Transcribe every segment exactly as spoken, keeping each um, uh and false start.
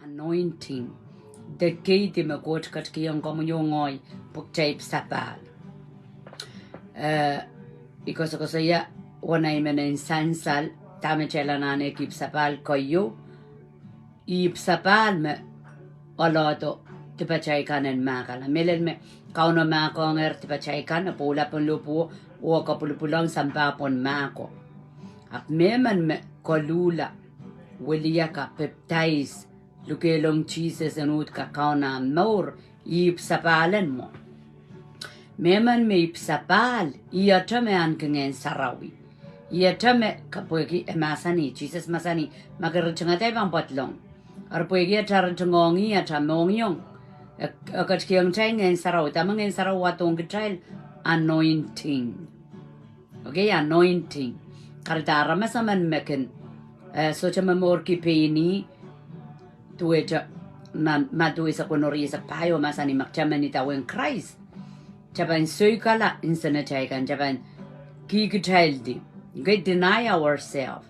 anointing. De keidi me Koht ketikihong komwi oh ngehi pwe kitail ipwsapahl. Eh, I koasokoasoia, wanaimenen sansal, dahme kitail anahneki ipwsapahl keieu, ipwsapahl me oalohdo dipatail kan en mahkala. Mehlel me Kauno mahkohngehr dipatail kan, e pwoula pohn lohpwuo, oh e kapwulopwulong sampah pohn mahko. Ahpw mehmen me koluhla, wiliakapw, pepdais, lukehlong Sises en uhd kakaun ah mour, ipwsapahl en mwo. Mehmen me ipwsapahl, ihte me ahneki Ngehn Sarawi. Ihte me ka-, pwehki e mahsanih, Sises mahsanih, ma ke ritingada I pahn pedolong. Eri pwehki atail ritingohng ih, atail mohngiong, e, e ketikihong kitail Ngehn Sarawi, dahme Ngehn Sarawi wadohng kitail, anointing. Okay, anointing. Kahrehda aramas emen me kin, eh, sohte momourki pein ih, duwehte, ma, Madiu eisek weneu, ire eisek pahieu mahsanih ma kitail men idawehn Krais, kitail pahn soikala nsenatail kan, kitail pahn kihkitaildi. Okay, deny ourselves.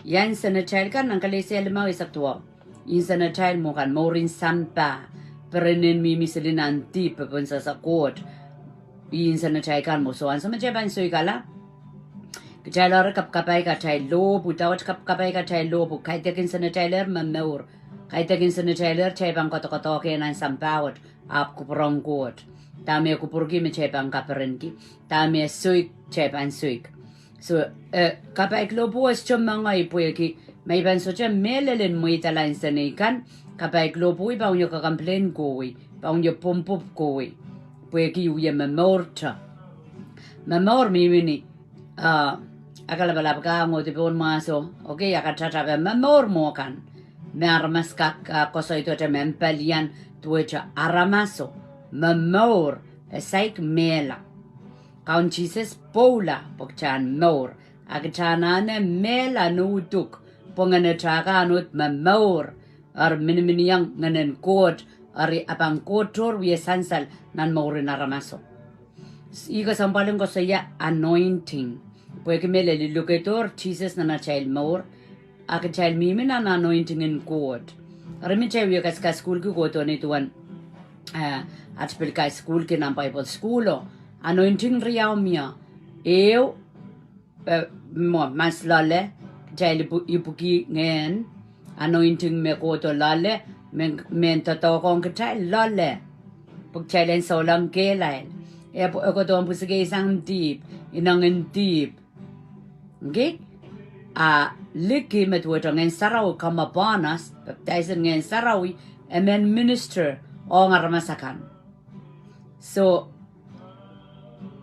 Ia nsenatail kan? Nan Kalesia limau eisek duwau. Nsenatail mwo kan, mourin sampah, peren en mihmi sili nan dihp, pepensese Koht. Ih nsenatail kan mwo. So ansou me kitail pahn soikala, kitail eri kapakapaik atail lohpwu, dawet kapakapaik atail lohpwu, kaidehkin nsenatailehr me mour. Kaidehkin nsenatailehr kitail pahn koadokoadoahki nan sampah wet, ahpw kupwuren Koht. Dahme kupwurki me kitail pahn kaperenki. Dahme soik kitail pahn soik. So, eh, kapaik lohpwu e sohte mengei pwehki ma I pahn sohte mehlel en mweidala nsenei kan, kapaik lohpwu I pahn wie complain kohwei, pahn wie pwupwupw kohwei, pwehki I wie momourte. Momour mihmi ni, ah, akalapalap kan, ngohdi pohn mwahso, okay, akatatape, momour mwo kan. Me aramas kak, ah, koasoidohte me pelian, duwehte aramaso, momour, e saik mehla. Kaun Sises pwoula pwe kitail en mour, a kitail anahne mehla ni uduk, pwe Ngehn Sarawi kan uhd momour, eri miniminiong Ngehnen Koht, eri e pahn kohdohr wie sansal nan mouren aramaso. Ih kesempwal en koasoia anointing. Pwehki mehlel I lukedohr Sises nan atail mour, a kitail mihmi nan anointing en Koht. Eri me kitail wie kasukasukuhlki kohdo ni duwen, eh, at pil kasukul ki nan Bible school o, anointing riau mie. Ehu, eh, mwo, mas loale, kitail ipw-, ipwiki ngehn, anointing me kohdo loale, me, mehn doadoahk ong kitail loale. Pwe kitail en souleng kehlail. E pw-, e kohdohn pwisikei sang dihp, inengen dihp. Okay? A liki me duwehte Ngehn Sarawi come upon us, baptize en Ngehn Sarawi, e men minister ong aramas akan. So,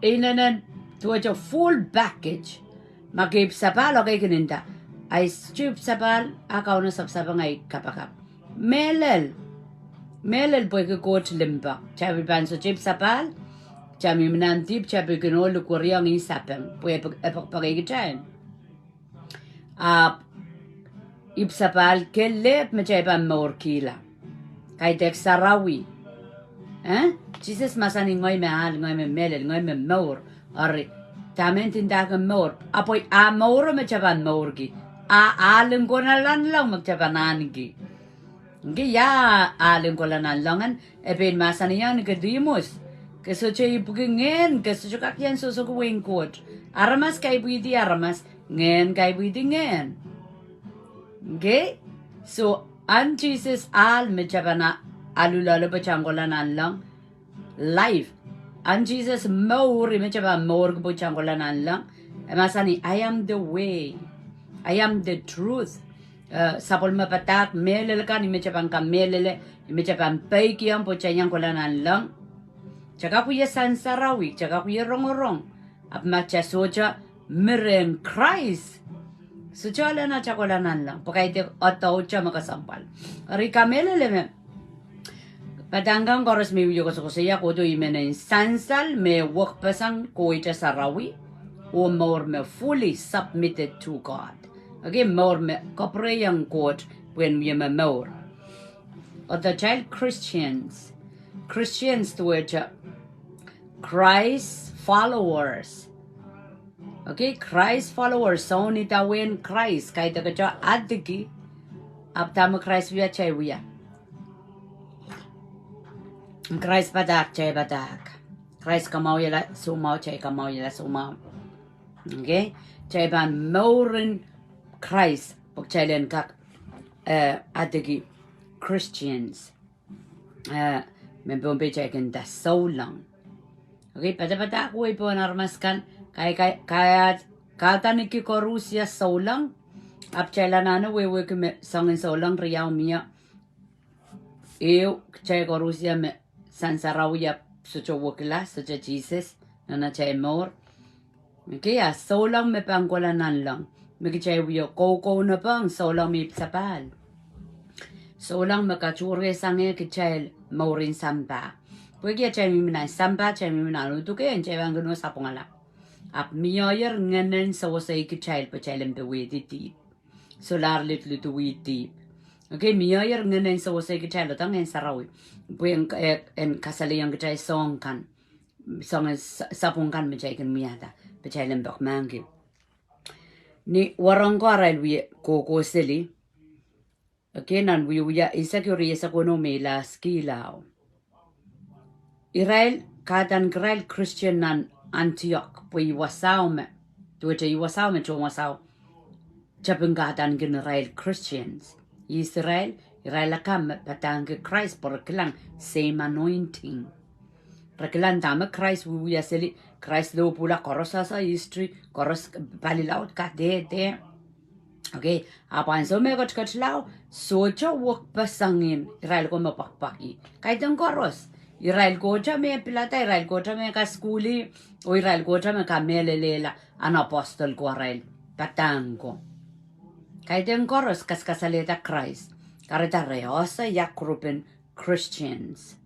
e inenen duwehte full package. Ma ke ipwsapahl, okay, kin nda, I sohte ipwsapahl, a Kauno sapsapengehi kapakap. Mehlel, mehlel pwehki Koht limpoak. Kitail pil pahn sohte ipwsapahl, kitail mihmi nan dihp, kitail pil kin oh lukweriong ih sapeng, pwe e pek-, e pekipekei kitail. Ahpw ipwsapahl kelehpw me kitail pahn mourkihla. Kaidehk sarawi. Eh? Sises mahsanih, ngehi me ahl, ngehi me mehlel, ngehi me mour. Eri, dahme ndindahki mour? Ahpw a mouro me kitail pahn mourki. A ahl en kohla nanleng me kitail pahn ahneki. Ngehi ia ahl en kohla nanleng en, e pein mahsanihong Nikodihmus, ke sohte ipwiki ngehn, ke sohte kak iang sohsohki wehin Koht. Aramas kaipwidi aramas, ngehn kaipwidi ngehn. Okay? So, ahn Sises ahl me kitail pahn a-, alu loale pwe kitail en kohla nanleng. Life. Ahn Sises mour, ih me kitail pahn mourki pwe kitail en kohla nanleng. E mahsanih, I am the way. I am the truth. Eh, sapwellime padahk, mehlel kan, ih me kitail pahn kamehlele, ih me kitail pahn peikiong pwe kitail en kohla nanleng. Kitail kak wia sansarawi, kitail kak wia rongorong. Ahpw ma kitail sohte mi rehn Krais, sohte ale nan atail kohla nanleng, pwe kaidehk authority me kesempwal. Eri kamehlele me padahk kan koaros me I wie koasokoasoia kohdo ih me nen sansal me wekpeseng kohwei sarawi, oh mour me fully submitted to God. Okay, mour me kapwurehiong Koht pwehn wie momour. Atail Christians, Christians duwehte Christ followers. Okay, Christ followers, soun idawehn Krais, kaidehk kitail adiki, ahpw dahme Krais wia, kitail wia. Krais padahk, kitail padahk. Krais kamwahwihala soumwahu, kitail kamwahwihala soumwahu. Okay? Kitail pahn mouren Krais, pwe kitail en kak, eh, adiki Christians. Eh, me Pohnpei kitail kin nda souleng. Okay, padapadahk wei pohn aramas kan, kai, kai, kai, kahdaniki koarusie souleng. Ahpw kitail anahne wehwehki me soangen souleng riau mie. Ehu, kitail koarusie me Sansarawi ahpw sohte wekila, sohte Sises nan atail mour. Okay, a souleng me pahn kohla nanleng. Me kitail wie koukoune pohn souleng me ipwsapahl. Souleng me katohre sang kitail mouren sampah. Pwehki atail mihmi nan sampah, atail mihmi nan uduke, kitail pahn kin wia sapwungala. Ahpw mie ngehnen sewese kitail pwe kitail en powehdi dihp. Solahr lid, liduwih dihp. Okay, mie ngehnen sewese kitail, oh Ngehn Sarawi. Pwe en, eh, en kasalehiong kitail soahng kan. Soangen sa-, sapwung kan me kitail kin wiahda. Pwe kitail en pek mahkki. Ni wahnpoaron ko arail wie kohkoh seli. Okay, nan Wiewia eisek, ire eisek weneu me I last kilau. Irail, kahdaneki irail Christian nan Antioch, pwe ih wasao me, duwehte ih wasao me tohn wasao tepin kahdaneki irail Christians. Israel, irail akan me padahngki Krais pwe re kilang same anointing. Re kilang dahme Krais wiewia seli, Krais lohpwuhla koaros, ese history, koaros palilaud kadehde. Okay, ahpw ansou me ketiket lao, sohte wekpeseng en irail ko me pwakpwaki. Kaidehn koaros, irail kohte me pilada, irail kohte me kasukuhli, oh irail kohte me kamehlelehla ahn apostle ko arail padahk ko. Kaidehn koaros kaskasalehda Krais, kahrehda re ese ia group en Christians.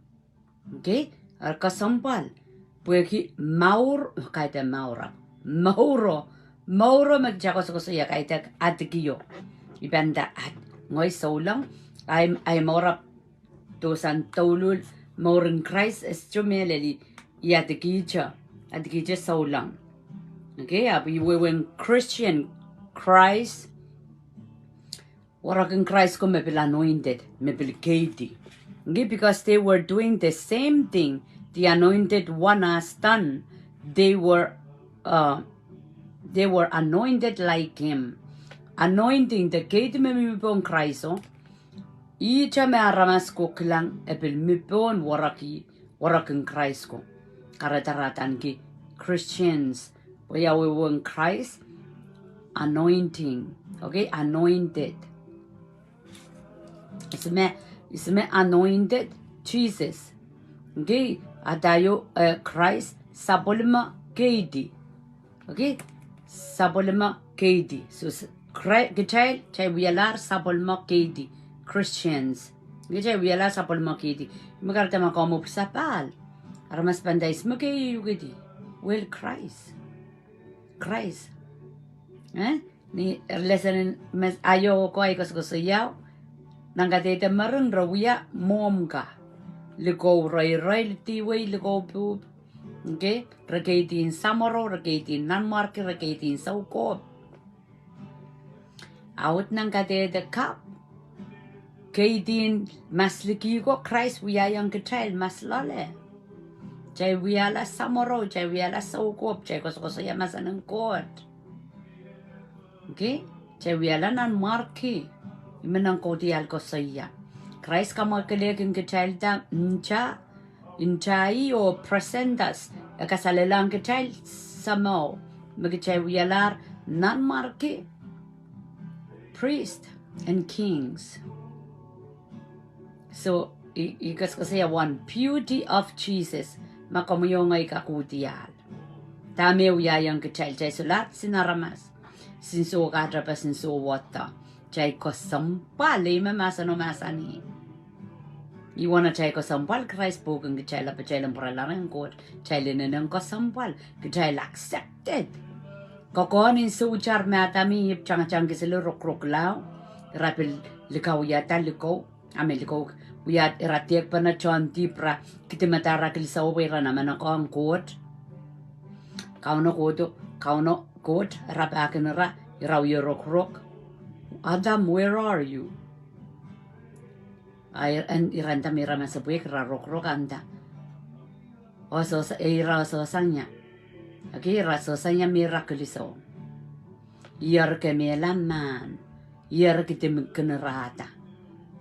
Okay, eri kesempwal. Pwehki mour, kaidehn mour ahpw mouro, mouro me kitail koasokoasoia kaidehn adikio. I pahn nda ad-, ngehi souleng, ahi, ahi mour ahpw dohsang douluhl mouren Krais, e sohte mehlel ih adikihte, adikihte souleng. Okay, ahpw ih wehwehn Christian, Krais, werek en Krais ko me pil anointed, me pil keidi. Okay, because they were doing the same thing the anointed one has done. They were, uh, they were anointed like him. Anointing, the keidi me mihmi pohn Krais o. Ihte me aramas ko kilang e pil mi pohn werek ih, werek en Krais ko. Kahrehda re adaneki Christians. Pwe ia wehwehn Krais? Anointing. Okay, anointed. Ihs me, ihs me anointed? Sises. Okay, atail, eh, Krais sapwellime keidi. Okay, sapwellime keidi. So, s-, Krai-, kitail, kitail wialahr sapwellime keidi. Christians. Okay, kitail wialahr sapwellime keidi. Me kahrehda ma komw ipwsapahl, aramas pahn nda ihs me keieu keidi? Well, Krais. Krais. Eh? Ni lesson en me aio ko ahi koasokoasoia, nan kadehde mering re wia mwomw ka. Likou reirei, lidi wei, likou pwupw. Okay? Re keidi en samworo, re keidi en nanmwarki, re keidi en soukohp. Aud nan kadehde kapw, keidi en maslikih ko, Krais wiahiong kitail mas loale. Kitail wiahla samworo, kitail wiahla soukohp, kitail koasokoasoia mahsen en Koht. Okay? Kitail wiahla nanmwarki. Ih me nan kaudiahl koasoia. Krais kamwakelehkin kitailda nta, nta ih oh present us, e kasalehla kitail somehow, me kitail wialahr nanmwarki, priest and kings. So, I, I koasokoasoia one beauty of Jesus, ma komwi oh ngehi kaudiahl. Dahme e wiahiong kitail, kitail solahr kisin aramas, kisin soh kahrepe, kisin soh wahdo. Kitail kesempwal, ih me mahsen o mahsanih. Ih wahn atail kesempwal Krais pwoukin kitail, ahpw kitail en pwurala rehn Koht, kitail inenen kesempwal, kitail accepted. Kokohn en soutar me Adam oh Ihp tangatang kis seli rokorok lao, ira pil likawiada likou, a me likou, wia ira dihpene tohn dihp, ira kidimada ira kilsou pwe ira namenekohng Koht. Kauno Koht, Kauno Koht rapahkin ira, ira wie rokorok. Adam, where are you? A ir, en, ira nda me ira masepwehk, ira rokorok a nda. Oso, e ira oso sang ia. Okay, ira oso sang ia me ira kilisou. Ira kemehla mahn. Ira kidimkin irahda.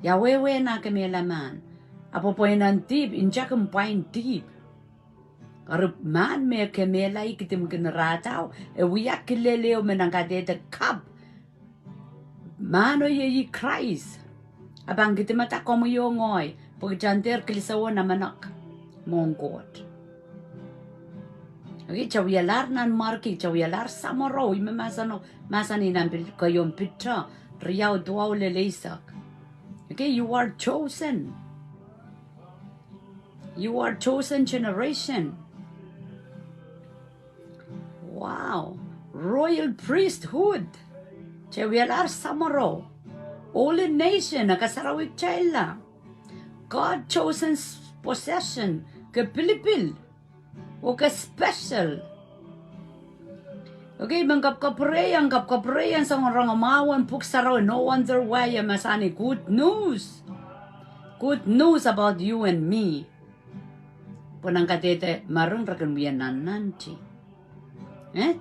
Ia wehwehn ah kemehla mahn? Ahpw pweinen dihp, nta kin pwain dihp. Eri mahn me kemehla ih kidimkin irahda, e wia kilel ehu me nan kadehde kapw. Mahn o iei Krais. A pahn kidimada komwi oh ngehi, pwe kitail en dehr kilisou oh namenek mwohn Koht. Okay, kitail wialahr nanmwarki, kitail wialahr samworo, ih me mahsano, mahsanih nan pil, keieun Piter, riau duwau lel eisek. Okay, you are chosen. You are chosen generation. Wow. Royal priesthood. Kitail wialahr samworo. Holy nation, e kasarawi kitailla. God chosen s-, possession, ke pilipil. Oh ke special. Okay, men kapwkapwurehiong, kapwkapwurehiong soangen rongamwahu en Pwuhk Sarawi, no wonder why e mahsanih good news. Good news about you and me. Pwe nan kadehde mering re kin wia nannanti. Eh?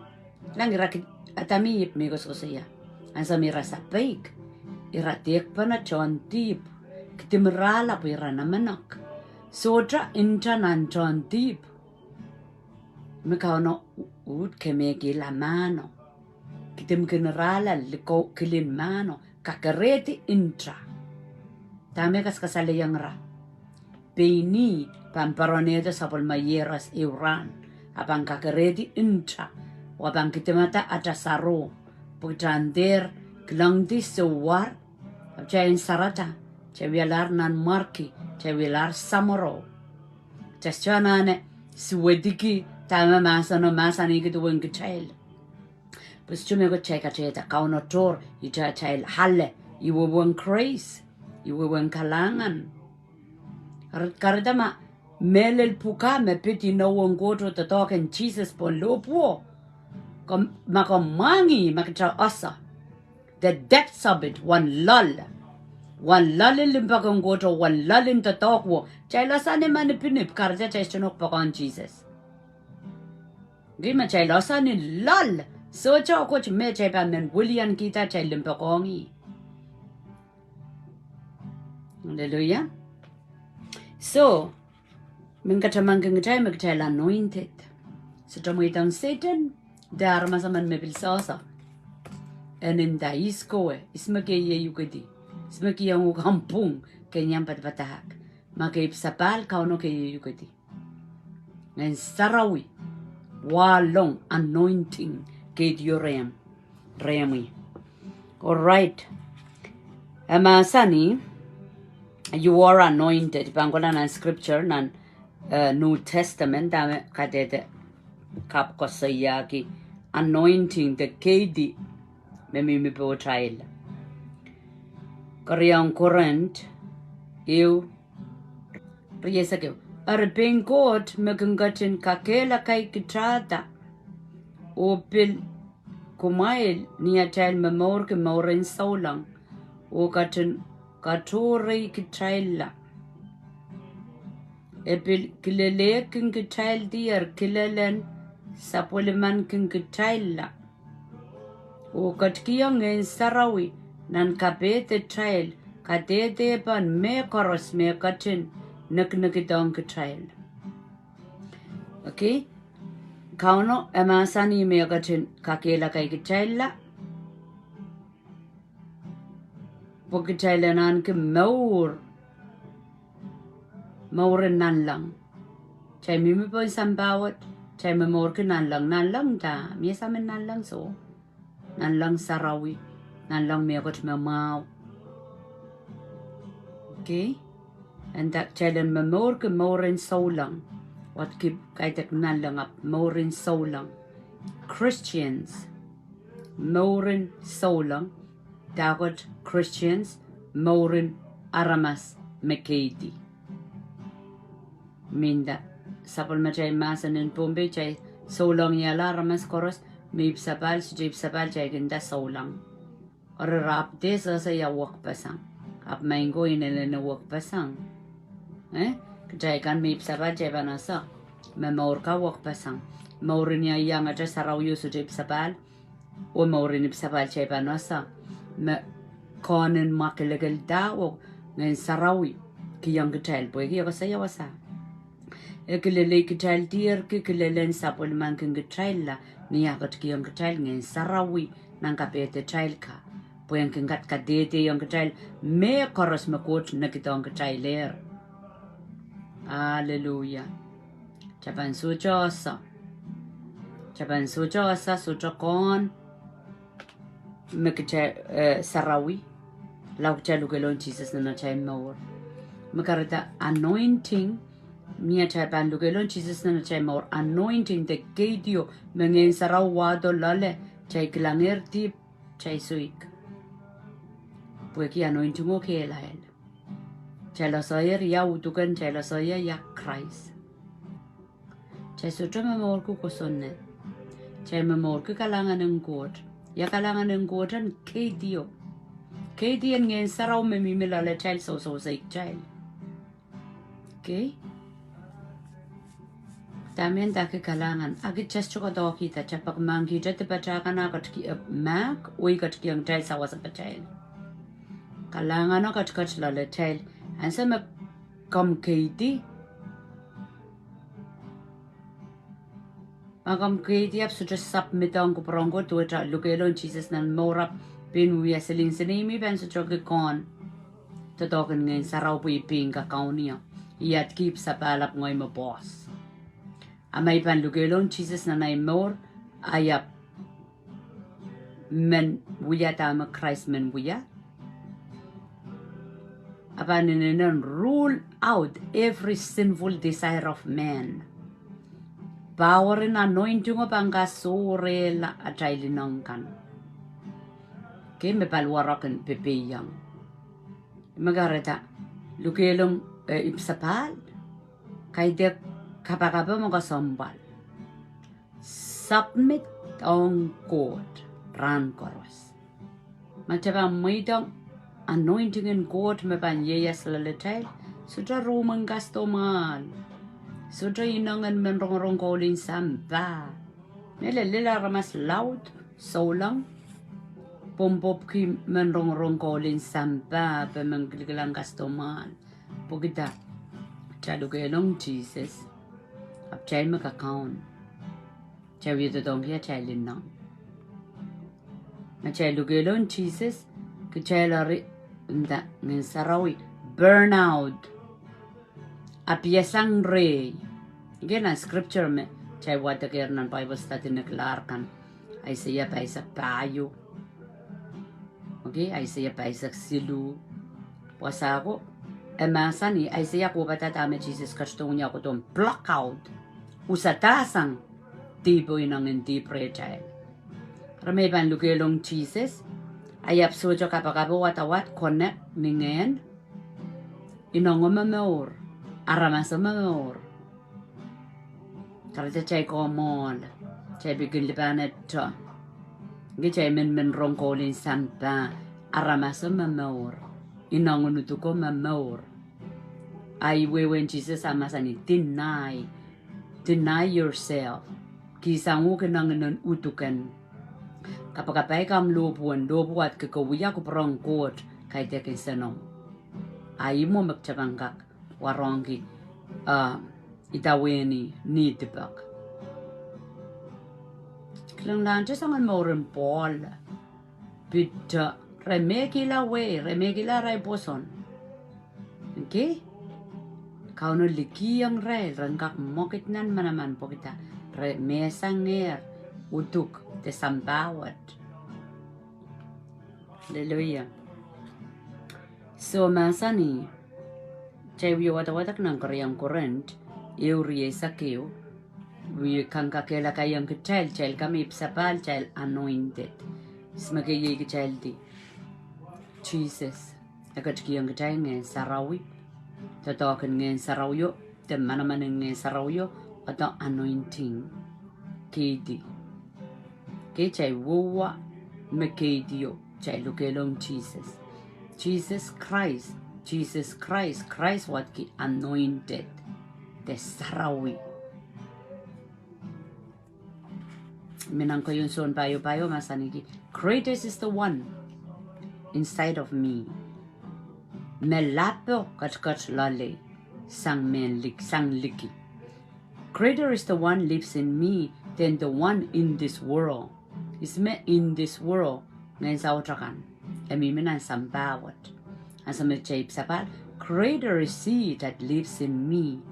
Lang ira ki-, Adam oh Ihp me koasokoasoia. Ansou me ira sapeik, ira dehkpene tohn dihp, kidimwirahla pwe ira namenek. Sohte nta nan tohn dihp. Me Kauno uhd kemehkihla mahno. Kidimkin irahla likou kilin mahno. Kakerehdi nta. Dahme kaskasalehiong ira? Pein ih pahn poaronehdo sapwellime iehros ehu rahn. A pahn kakerehdi nta. Oh a pahn kidimada ata saro. Pwe kitail en dehr kilangdi souwar. Ahpw kitail en sarada. Kitail wialahr nanmwarki. Kitail wialahr samworo. Kitail sohte anahne suwediki dahme mahsano mahsanihki duwen kitail. Pwe sohte mehkot kitail katehda, Kauno tohr, ita atail ale, ih wehwehn grace, ih wehwehn kalahngan. Kahrehda ma mehlel pwukat me pid inou en Koht oh doadoahk en Sises pohn lohpwuo. Kom, ma komw mwahngih, ma kitail ese the depths of it, wen loal. Wen loal en limpoak en Koht oh wen loal en doadoahk wet. Kitail ese ni ma nipinip, kahrehda kitail sohte nohk poakohng Sises. Ngehi ma kitail ese ni loal, sohte koht me kitail pahn men wiliankihda kitail limpoakohng ih. Hallelujah. So, men katamankin kitail me kitail anointed. Sohte mweidohng Sehdan, de aramas emen me pil sehse. En nda ihs kowe, ihs me ke ieiukedi, ihs me ke iang uhk omw pwung, ke iang padapadahk. Ma ke ipwsapahl Kauno ke ieiukedi. Ngehn Sarawi, wahlong, anointing, keidi rehmw, rehmwi. All right. E mahsanih, you are anointed. Pahn kohla nan scripture, nan, eh, New Testament, dahme kadehde kapw koasoiahki anointing de keidi me mihmi pohtail. Keriau Korint, ehu, rieisek ehu. Eri pein Koht me kin ketin kakehlakai kitahda, oh pil kumwail ni atail momourki mouren souleng, oh ketin katohrei kitailla. E pil kilelehkin kitail dier kilelen sapwellimankin kitailla. Oh ketikihong Ngehn Sarawi nan kapehdetail, kadehdepen mehkoaros me ketin nekinekidohng kitail. Okay? Kauno e mahsanih me ketin kakehlakai kitailla. Pwe kitail en ahneki mour, mouren nanleng. Kitail mihmi pohn sampah wet, kitail momourki nanleng. Nanleng da, mie samin nanleng soh. Nanleng sarawi, nanleng mehkot me mwahu. Okay? Eri kitail en momourki mouren souleng. Wet kihp kaidehk nanleng ahpw mouren souleng. Christians, mouren souleng. Dahkot Christians, mouren aramas me keidi. Mie nda, sapwellimatail mahsen en Pohnpei, kitail souleng iahla aramas koaros, me ipwsapahl, sohte ipwsapahl, kitail kin nda souleng. Eri re ahpw dehr sehse ia wekpeseng. Ahpw maing ko, inenen e wekpeseng. Eh? Kitail kan me ipwsapahl kitail pahn ese me mour kan wekpeseng. Mour en ia, iangete sarawio sohte ipwsapahl. Oh mour en ipwsapahl kitail pahn ese me Kohn en mwakelekel da oh Ngehn Sarawi kihong kitail pwehki e koasoia wasa. E kilelehkitaildier ki kilelen sapwellimankin kitail la, ni ah ketikihong kitail Ngehn Sarawi nan kapehdetail ka, pwehn kin kak kadehdehiong kitail mehkoaros me Koht nekidohng kitailehr. Aleluia. Kitail pahn sohte ese. Kitail pahn sohte ese, sohte Kohn me kitail, eh, sarawi, lao kitail lukelohng Sises nan atail mour. Me kahrehda anointing, ni atail pahn lukelohng Sises nan atail mour, anointing de keidio me Ngehn Sarawi wahdo loale, kitail kilangehr dihp, kitail soik. Pwehki anointing o kehlail. Kitail eseier ia uduken, kitail eseier ia Krais. Kitail sohte momourki kosonned. Kitail momourki kalahngan en Koht. Ia kalahngan en Koht? En keidio. Keidi en Ngehn Sarawi me mihmi loaletail, sousou sehkitail. Okay? Dahme ndahki kalahngan? Aki test ko doki da, kitail pahn mahkikihte dipatail kan, a ketiki, eh, mahk, oh I ketikihong kitail sawasepatail. Kalahngan o ketiket loaletail. Ansou me komw keidi, ma komw keidi ahpw sohte submit ong kupwur en Koht, duwehte lukelohng Sises nan mour ahpw pein wia silinsin, I men pahn sohte ki Kohn doadoahk en Ngehn Sarawi pwe I pein kak kauno. I ahdki ipwsapahl ahpw ngehi me pwoas. A ma I pahn lukelohng Sises nan ahi mour, I ahpw men wia dahme Krais men wia. A pahn inenen rule out every sinful desire of man. Power en anointing o pahn kasohrehla atail ineng kan. Okay, me paliwarokehn pepeiong. Me kahrehda lukelohng, eh, ipwsapahl, kaidehk kapakapo me kesempwal. Submit ong Koht rahn koaros. Ma kitail pahn mweidohng anointing en Koht me pahn ieias loaletail, sohte rumen kasdo mwahl. Sohte inengen men rongorong koul en sampah. Me lel, lel aramas laud, souleng, pwopwopwki men rongorong koul en sampah, pwe men kilikilang kasdo mwahl. Pwehki da? Kitail lukelohng Sises, ahpw kitail me kakaun. Kitail wie doadoahngki atail ineng. Ma kitail lukelohng Sises, kitail eri nda Ngehn Sarawi burn out. Apiasang rehi. Iei nan scripture me kitail wadekehr nan Bible study nekilahr kan. Aiseia pahisek pahieu. Okay, Aiseia pahisek siluh. Wasa ko, e mahsanih, Aiseia kohpada dahme Sises ketidohng, ia kohdohn pluck out. Usadahsang dihpo, inengen dihp rehtail. Re me pahn lukelohng Sises, a I ahpw sohte kapakapo wadawad connect ni ngehn ineng o momour, aramas o momour. Kahrehda kitail komour, kitail pil kin lipehte. Nge kitail men men rong koul en sampah, aramas o momour, ineng o uduk o momour. A ih wehwehn Sises a mahsanih, deny, deny yourself. Kihsang uhk ineng en uduken. Kapakapai komw lohpwuwen, lohpwuwad ki ke wia kupwur en Koht, kaidehkin senohmw. A ih mwo me kitail pahn kak warohngki, ah, idawehn ih ni dipek. Kilang, lahnte soangen mour en Pohl, Piter, re mehkihla wehi, re mehkihla arail pwoson. Okay? Kauno likihong irail, re kak mwekid nan manaman pwehki da, re mehsangehr uduk de sampah wet. Hallelujah. So mahsanih, kitail wie wadawadek nan Keriau Korint, ehu rieisek ehu, wie kangoangehla kaiong kitail, kitail ka me ipwsapahl, kitail anointed. Ihs me ke iei kitail di? Sises. E ketikihong kitail Ngehn Sarawi, doadoahk en Ngehn Sarawio, de manaman en Ngehn Sarawio, ado anointing. Keidi. Kitail wehwe me keidio, kitail lukelohng Sises. Jesus Christ, Jesus Christ, Christ wadki anointed, de sarawi. Me nan keieun Sohn pahieu pahieu mahsanihki, "Greater is the one inside of me." Me lapo ketiket loalei sang mehn lik-, sang liki. "Greater is the one lives in me than the one in this world." Ihs me in this world? Ngehn saut akan. E mihmi nan sampah wet. Ansou me kitail ipwsapahl, "Greater is he that lives in me."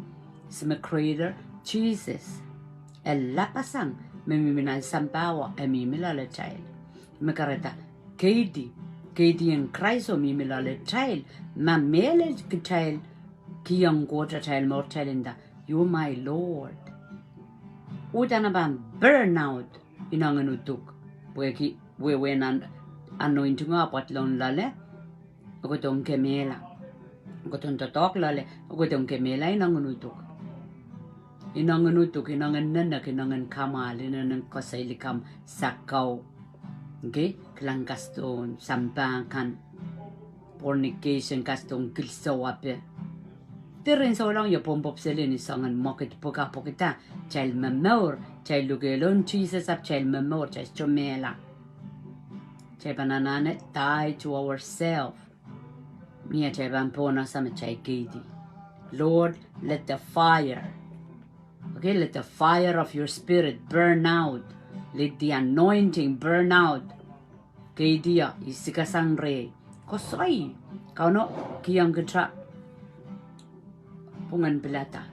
Ihs me greater? Jesus. E lapasang me mihmi nan sampah wet, e mihmi loaletail. Me kahrehda, keidi, keidi en Krais o mihmi loaletail. Ma mehlel kitail kihong Koht atail mour, kitail nda, "You my Lord." Uhdahn e pahn burn out inengieng uduk. Pwehki wehwehn anointing o ahpw pwatlong loale, e kohdohng kemehla. E kohdohn doadoahk loale, e kohdohn kemehla inengieng uduk. Inengieng uduk, inengieng nenek, inengieng kamwahl, inengieng koasoi likamw, sakau. Okay? Kilang kasdohn sampah kan. Fornication, kasdohn kilsou ape. Diren souleng ie pwopwopw seli ni soangen mwekid pwukat pwehki kitail momour, kitail lukehlong Sises ahpw kitail momour, kitail sohte mehla. Kitail pahn anahne die to ourselves. Mie kitail pahn pohnese me kitail keidi. Lord, let the fire, okay, let the fire of your spirit burn out. Let the anointing burn out. Keidi o, I sikasang rehi. Koasoi, Kauno kihong kitail pwungen pilada.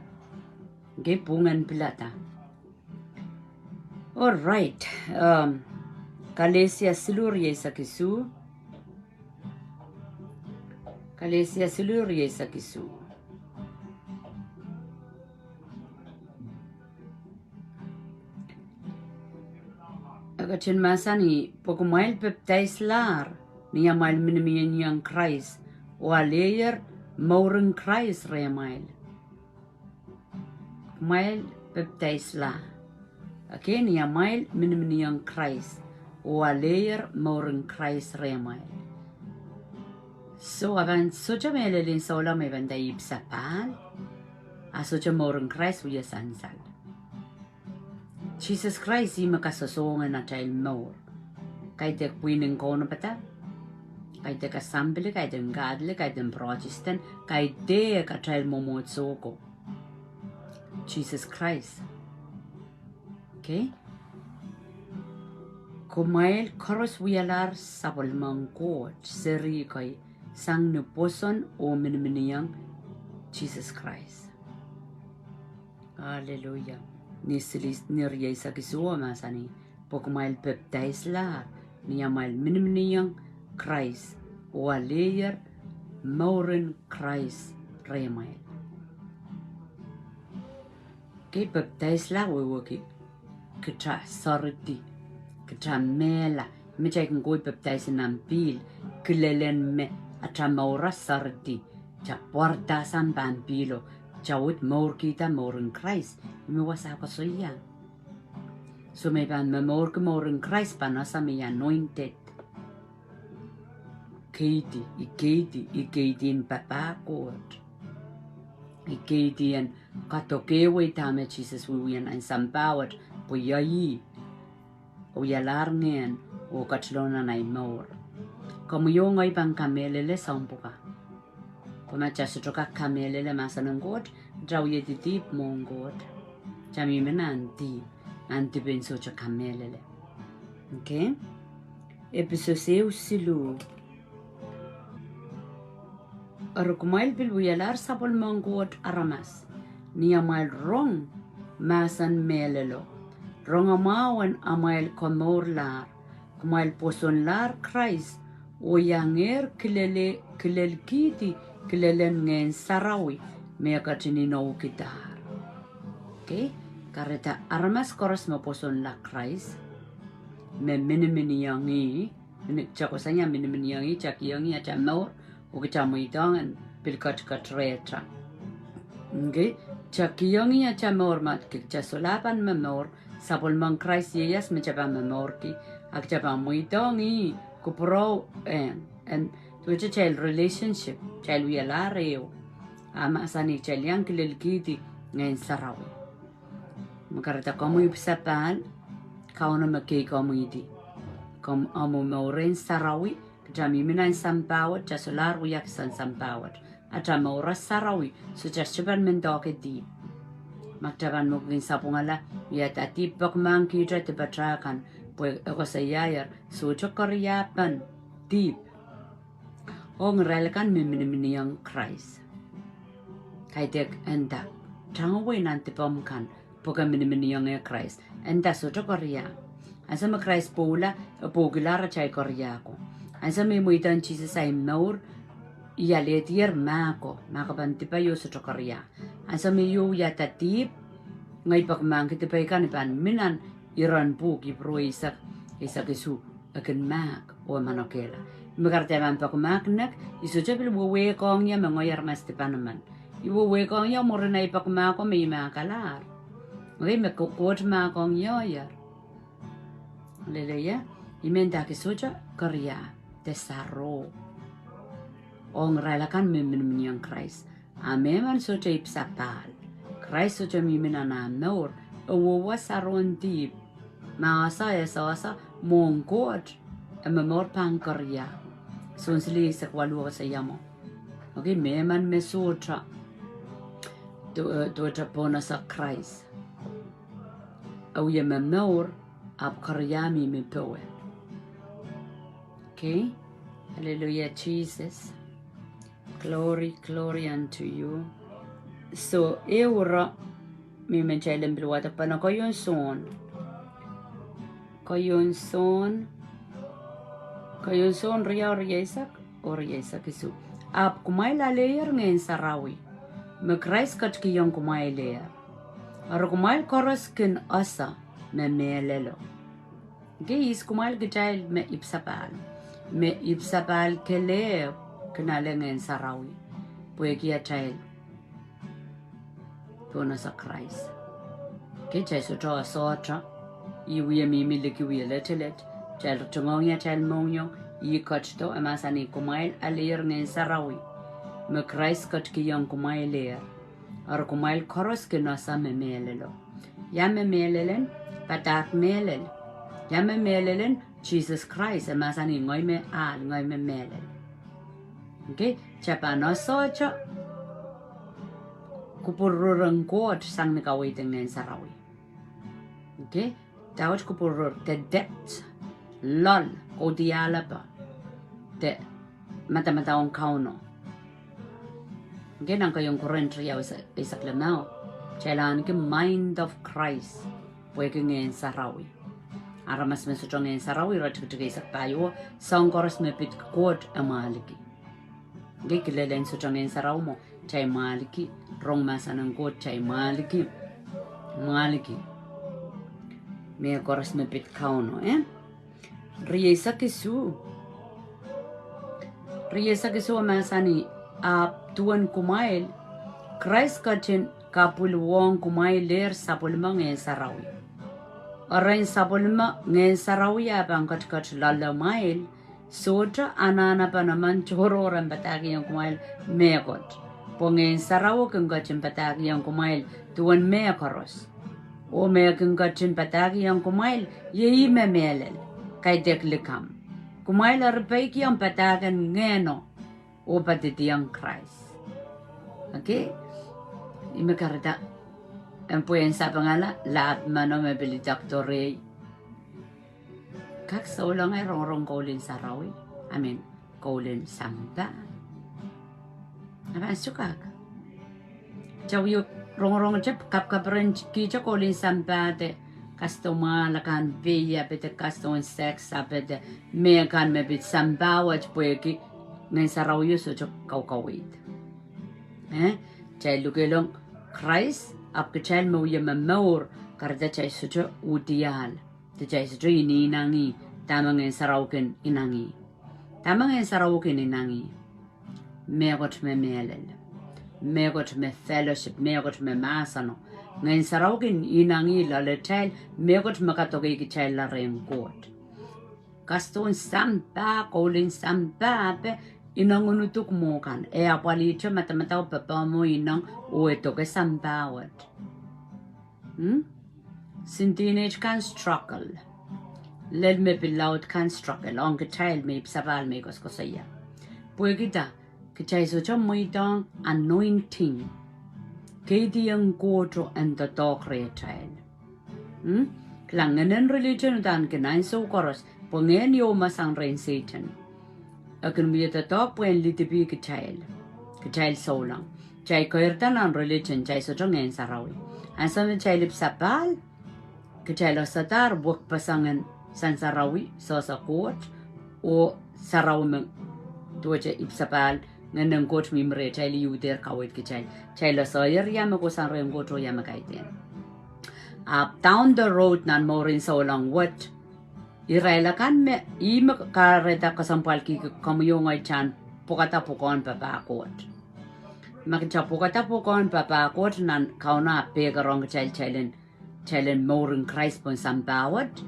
Okay, pwungen pilada. All right. Um, Kalesia siluh, rieisek isuh. Kalesia siluh, rieisek isuh. E ketin mahsanih, pwe kumwail pepdaislahr ni amwail miniminiong Krais, oh alehier mouren Krais rehmwail. Kumwail pepdaisla. Okay, ni amwail miniminiong Krais, oh alehier mouren Krais rehmwail. So, a pahn sohte mehlel ni souleng me I pahn nda I ipwsapahl, a sohte mouren Krais wia sansal. Sises Krais ih me kasohsohng en atail mour. Kaidehk pwihn en kaunopada, kaidehk Assembly, kaidehk Catholic, kaidehk Protestant, kaidehk atail mwomwohdiso ko. Sises Krais. Okay? Kumwail koaros wialahr sapwellimen Koht, seri kei, sang ni pwoson oh miniminiong Sises Krais. Hallelujah. Ni silis, ni rieisek isuh mahsanih, pwe kumwail pepdaislahr ni amwail miniminiong Krais, oh alehier mouren Krais rehmwail. Okay, pepdaisla wehwehki kitail sohridi, kitail mehla, me kitail kin kohwei pepdais nan pihl, kilelen me atail mour sohridi, kitail pwarada sang pahn pihlo, kitail uhd mourkihda mouren Krais, me wasa koasoia. So me pahn momourki mouren Krais pahn ese me anointed. Keidi, I keidi, I keidi en papah Koht. I keidi en kadokehwei dahme Sises wiewia nan sampah wet, pwe ih wialahr ngehn oh ketilong nan ei mour. Komwi oh ngehi pahn kamehlele soahng pwukat. Pwe ma kitail sohte kak kamehlele mahsen en Koht, kitail wie dihp mwohn Koht. Kitail mihmi nan dihp, nan dihp en sohte kamehlele. Okay? Episos ehu siluh. Eri kumwail pil wialahr sapwellimen Koht aramas, ni amwail rong mahsen mehlelo, rongamwahu en amwail komourlahr, kumwail pwosonlahr Krais, oh iangehr kilele, kilelkihdi kilelen Ngehn Sarawi me e ketin inoukidahr. Okay? Kahrehda aramas koaros me pwosonla Krais, me miniminiong ih, mini-, kitail kohsang ia miniminiong ih, kitail kihong ih atail mour, oh kitail mweidohng en pil ketiket rehtail. Okay? Kitail kihong ih atail mour, ma kitail solahr pahn momour, sapwellimen Krais ieias me kitail pahn momourki, a kitail pahn mweidohng ih, kupwurou, eh, en Duwehte kitail relationship, kitail wialahr ehu. A mahsanih kitail iang kilelkihdi Ngehn Sarawi. Me kahrehda komwi ipwisapahl, Kauno me keikomwihdi. Komw omw mouren sarawi, kita mihmi nan sampah wet, kita solahr wia kisehn sampah wet. Ata mour sarawi, sohte kita pahn men doadoahk dihp. Ma kita pahn mwekid sapwungala, wiahda dihp pekimahkki kita dipatail kan, pwe e koasoiaier, sohte keriahpen dihp. Ong irail akan me miniminiong Krais. Kaidehk e nda, tangawei nan dipomw kan, pwe ke miniminiong eh Krais. E nda sohte keriah. Ansou me Krais pwoula, e pwoukilahr atail keriah ko. Ansou me I mweidohng Sises ahi mour, I alehdier mahko, mahko pahn dipe oh sohte keriah. Ansou me I wiahda dihp, ngehi pekimahkki dipei kan I pahn mi nan iren pwuhk Ipru eisek, eisek isuh, e kin mahk oh manokehla. Me kahrehda I pahn pekimahk nek, I sohte pil wehwehkohng ie me ngehi aramas dipan emen. I wehwehkohng ie mwurin ahi pekimahko me I mahkalahr. Ngehi me Ko-, Koht mahkohng ie. Aleluia. I men nda ki sohte keriah de sarawi. Ong irail akan me miniminiong Krais. A mehmen sohte ipwisapahl. Krais sohte mihmi nan ah mour. E wowa sarawi en dihp. Ma e sehse, e sehse mwohn Koht, e momour pahn keriah. Sohn sili eisek waluh e koasoia mwo. Okay, mehmen me sohte. Duwehte, eh, duwehte pohnese Krais. E wie momour, ahpw keriah mihmi powe. Okay? Hallelujah, Jesus. Glory, glory unto you. So, ehu ire, me I men kitail en pil wadek pahn koahiek Sohn. Koahiek Sohn. Koahiek Sohn riau, rieisek, oh rieisek isuh. Ahpw kumwail aleier Ngehn Sarawi, me Krais ketikihong kumwail ehr. Eri kumwail koaros kin ese me mehlelo. Ke ihs kumwail? Kitail me ipwisapahl. Me ipwisapahl kelehpw kin ale Ngehn Sarawi. Pwehki atail pohnese Krais. Ke kitail sohte, sohte. Ih wie mihmi liki wie letelet. Kitail tungohng ie atail mohngiong. Ih ketido, e mahsanih kumwail aleier Ngehn Sarawi, me Krais ketikihong kumwail ehr. Eri kumwail koaros kin ese me mehlelo. Ia me mehlelen? Padahk mehlel. Ia me mehlelen? Sises Krais, e mahsanih ngehi me ahl, ngehi me mehlel. Okay, kita pahn ese kupwurpwurong Koht sang ni kaweid en Ngehn Sarawi. Okay, dahkot kupwurpwur, the depth, loal, kaudiahlap, de madamadau en Kauno. Okay, nan keieun Korint riau, eisek, eisek limau. Kitail ahneki mind of Christ, pwehki Ngehn Sarawi. Aramas me sohte Ngehn Sarawi, iretikitik eisek pahieu, soahng koaros me pid Koht e mwahliki. Okay, kilelen sohte Ngehn Sarawi mwo, kitail mwahliki, rong mahsen en Koht, kitail mwahliki, mwahliki mehkoaros me pid Kauno, eh? Rieisek isuh. Rieisek isuh e mahsanih, ahpw duwen kumwail, Krais ketin kapwilwohng kumwail ehr sapwellime Ngehn Sarawi. Erein sapwellime Ngehn Sarawi e pahn ketiket loalamwail, sohte anahnepen emen tohrohr en padahkihong kumwail mehkot. Pwe Ngehn Sarawi kin ketin padahkihong kumwail duwen mehkoaros. Oh me kin ketin padahkihong kumwail, iei ih me mehlel, kaidehk likamw. Kumwail eri peikiong padahk en Ngehno, oh padidiong Krais. Okay? Ih me kahrehda, en pwehn sapengala, lahp meno me pil idek doarehi. Kak souleng ahi rongorong koul en sarawi. I mean, koul en sampah. A pahn sohte kak. Kita wie rongorong te kapkaperenkihte koul en sampah de kasdo mwahl akan, pei ape de kasdo en sex ape de mehkan me pid sampah wet pwehki Ngehn Sarawi sohte kaukaweid. Eh? Kitail lukehlong Krais, ahpw kitail me wie momour, kahrehda kitail sohte uhdiahl. De kitail sohte inenengih dahme Ngehn Sarawi kin inengih. Dahme Ngehn Sarawi kin inengih? Mehkot me mehlel. Mehkot me fellowship, mehkot me mahseno. Ngehn Sarawi kin inengih loalatail, mehkot me kadokeikitailla rehn Koht. Kasdo en sampah, koul en sampah ape, ineng unutuk mwo kan. E apwalihte madamadau, papah mwo, ineng, oh e doke sampah wet. Hmm? Sendin kan struggle. Lel me pil laud kan struggle. Ong kitail me ipwsapahl me koasokoasoia. Pwehki dah, kitail sohte mweidohng anointing. Keidi en Koht en doadoahk rehtail. Hmm? Kilang, ngehnen religion uhdahn kin ansou koaros, pwe ngehn ieu me sang rehn Sehdan. E kin wia doadoahk pwehn lidipih kitail. Kitail souleng. Kitail keirda nan religion, kitail sohte Ngehn Sarawi. Ansou me kitail ipwsapahl, kitail esehdahr wekpeseng en Ngehn Sarawi, sohsa Koht, oh sarawi me duwehte ipwsapahl, ngehnen Koht mihmi rehtail, e uhder kaweid kitail. Kitail esehier ia me kohsang rehn Koht oh ia me kaidehn. Ahpw down the road nan mouren souleng wet, irail akan me, ih me kahrehda kesempwalki komwi oh ngehi kitail en pwukada pwukoahn papah Koht. Ma kitail pwukada pwukoahn papah Koht nan Kauno ah pehkerohng kitail, kitail en, kitail en mouren Krais pohn sampah wet,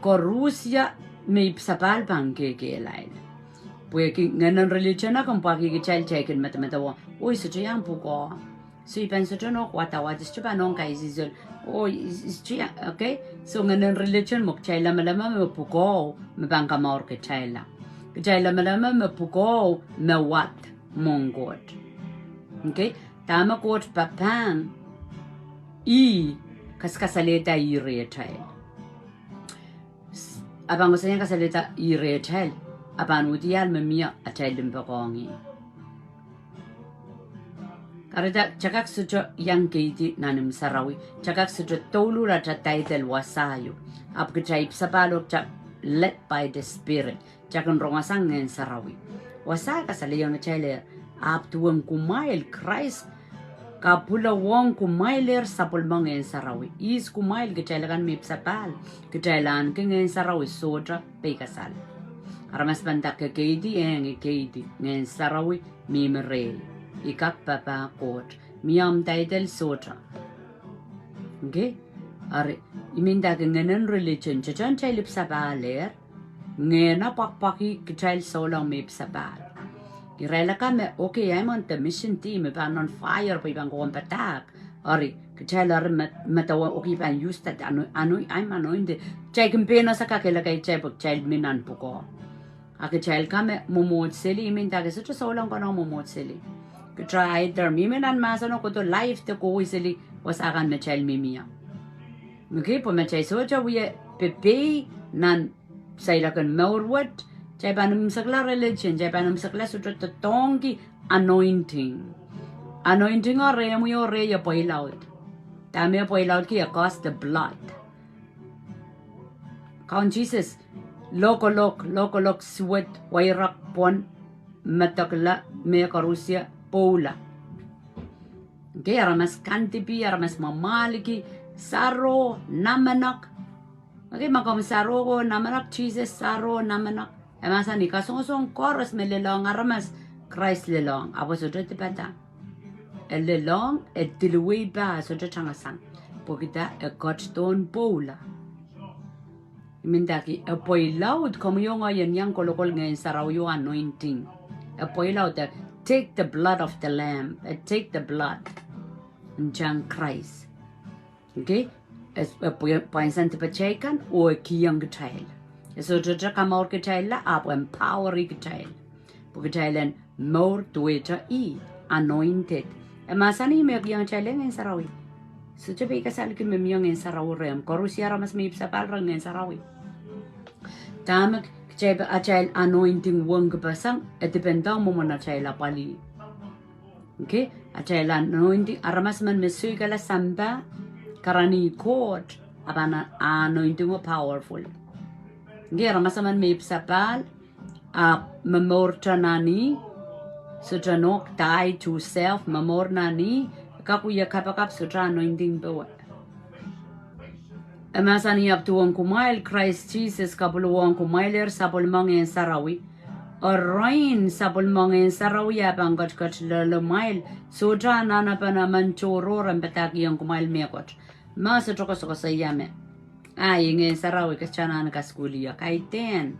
koaros ia me ipwsapahl pahn kekehlail. Pwehki ngehnen religion akan pwakih kitail, kitail kin medemedewe, oh, I sohte iang pwukoa. So I pahn sohte nohk wadawad, I sohte pahn ong kaisihsol. Oh, I, I sohte iang, okay? So ngehnen religion mwo kitail lamalam me pwukoa me pahn kamour kitail. Kitail lamalam me pwukoa me wad mwohn Koht. Okay? Dahme Koht papahng, ih kakasalehda ih rehtail. A pahn koasoia kasalehda ih rehtail, a pahn uhdiahl me mie atail limpoakohng ih. Kahrehda, kitail kak sohte iang keidi nan imw sarawi, kitail kak sohte douluhl atail title wasa ieu. Ahpw kitail ipwsapahl oh kitail led by the Spirit. Kitail kin rong sang Ngehn Sarawi. Wasa kasalehiong kitail, ahpw duwen kumwail, Krais kapwulewohng kumwail, sapwellime Ngehn Sarawi. Ihs kumwail? Kitail akan me ipwsapahl. Kitail ahneki Ngehn Sarawi, sohte peikasal. Aramas pahn nda ke keidi, eh, ngehi keidi. Ngehn Sarawi mihmi rehi. I kak papah Koht. Mie omw title, sohte. Okay? Eri, I men nda ke ngehnen religion, sohte kitail ipwsapahl er. Ngehno pwakpwakih kitail souleng me ipwsapahl. Irail akan me, okay, I'm on the mission team, I pahn on fire, pwe I pahn kohwei padahk. Eri, kitail eri me, medewe, okay, I pahn use that, ano, ano, I'm anointed. Kitail kin pehn ese kakehlaka kitail pwe kitail mi nan pwukoa. A kitail akan me mwomwohd seli, I men nda ke sohte souleng konehng mwomwohd seli. Kitail either mihmi nan mahseno kohdo life de kohwei seli wasa kan me kitail mihmi ie. Okay, pwe ma kitail sohte wie pepei nan seiloak en mour wet, kitail pahn imwisekla religion, kitail pahn imwisekla sohte doadoahngki anointing. Anointing o rehmwi oh rehi e pweilaud. Dahme e pweilaudki? E cost the blood. Kaun Sises, lokolok, lokolok, suwed, weirek, pwon, medekla, mehkoarusie, pwoula. Okay, aramas kandipih, aramas mwamwahliki, saro, namenek. Okay, ma komw saro oh namenek, Sises saro, namenek. E mahsanih kasongosong koaros me lelohng aramas, Krais lelohng, ahpw e sohte dipada. E lelohng, e diluwei pah, sohte tangasang. Pwehki dah? E ketidohn pwoula. I men ndahki, e pweilaud, komwi oh ngehi en iang kolokol Ngehn Sarawi oh anointing. E pweilaud, e take the blood of the Lamb, e take the blood en tang Krais. Okay? E, e pwe-, pwain sang dipatail kan, oh e kihong kitail. E sohte kamour kitail la, ahpw e empower kitail. Pwe kitail en mour duwehte ih, anointed. E mahsanih me kihong kitail Ngehn Sarawi. Sohte peikasalki me mie Ngehn Sarawi rehmw. Koarusie aramas me ipwsapahl re Ngehn Sarawi. Dahme kitail, atail anointing wengki pasang, e dipendohng mwomwen atail apwalih. Okay, atail anointing, aramas emen me soikala sampah, karanih Koht, a pahn anointing o powerful. Okay, aramas emen me ipwsapahl, ahpw momourte nan ih, sohte nohk, die to self, momour nan ih, kak wia kapakap, sohte anointing power. E mahsanih, ahpw duwen kumwail, Krais Sises kapwulewohng kumwail er sapwellime Ngehn Sarawi. Erein sapwellime Ngehn Sarawi a pahn ketiket loalamwail, sohte anahnepen emen tohrohr en padahkihong kumwail mehkot. Ma sohte koasokoasoia me, ah, ih Ngehn Sarawi, ke sohte anahne kasukuhl ie, kaidehn.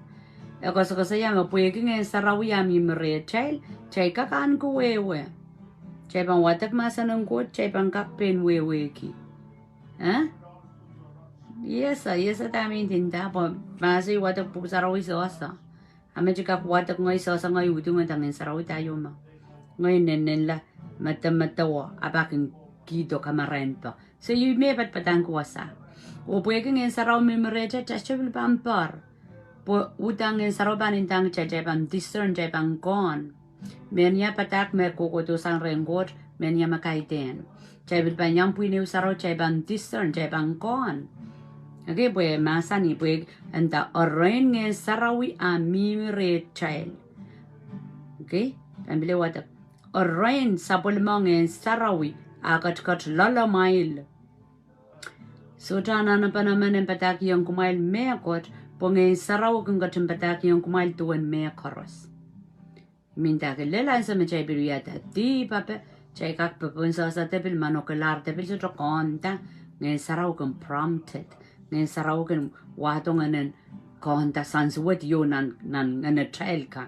E koasokoasoia me pwehki Ngehn Sarawi a mihmi rehtail, kitail kak ahneki wehwe. Kitail pahn wadek mahsen en Koht, kitail pahn kak pein wehwehki. Eh? Iesa, iesa dahme I nda, pwe ma se wadek Pwuhk Sarawi sehse. A me kitail kak wadek ngehi sehse, ngehi uhdahn ngehi Ngehn Sarawi da ieu ma. Ngehi nennenla, medemedewe, a pak en kihdo kamarainpo. So I me padapadahngki wasa. Oh pwehki Ngehn Sarawi mihmi rehtail, kitail sohte pil pahn poar. Pwe uhdahn Ngehn Sarawi pahn ndahng kitail, kitail pahn discern, kitail pahn kohn. Mehnia padahk me kohkohdo sang rehn Koht, mehnia me kaidehn. Kitail pil pahn iang pwihn ehu sarawi, kitail pahn discern, kitail pahn kohn. Okay, pwe mahsanih, pwe e nda erein Ngehn Sarawi a mihmi rehtail. Okay, pahn pil wadek. Erein sapwellime Ngehn Sarawi a ketiket loalamwail. Sohte anahnepen emen en padahkihong kumwail mehkot, pwe Ngehn Sarawi kin ketin padahkihong kumwail duwen mehkoaros. Mendahki lel ansou me kitail pil wiahda dihp ape, kitail kak popohn sehse de pil, manokelahr de pil, sohte kohnda, Ngehn Sarawi kin prompted. Ngehn Sarawi kin wahdo ngehnen kohnda sanswet ieu nan, nan ngehnetail ka.